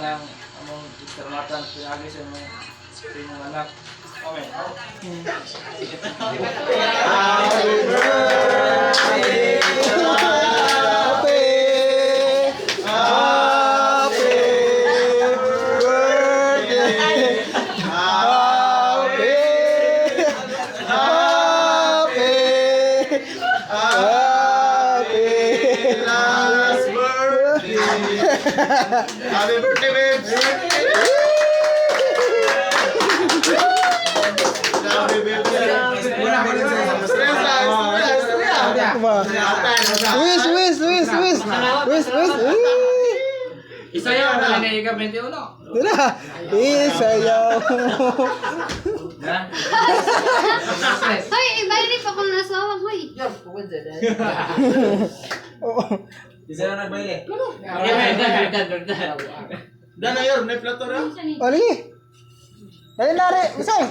Tanang among istaramatan pinaagi sa imong anak. Amen. Happy Happy birthday. Happy Happy Happy Last birthday. Happy birthday, babes. Happy birthday. Ba? Wish, wish, wish, wish. Wish, wish. Isayaw na na ika 21. Tira. Isayaw. Na? Hoy, iba pa kung nasawa, hoy. Oo. Isa na nagbaile. Dana yor, may plato ra. O, lagi. Dali na, re. Isay.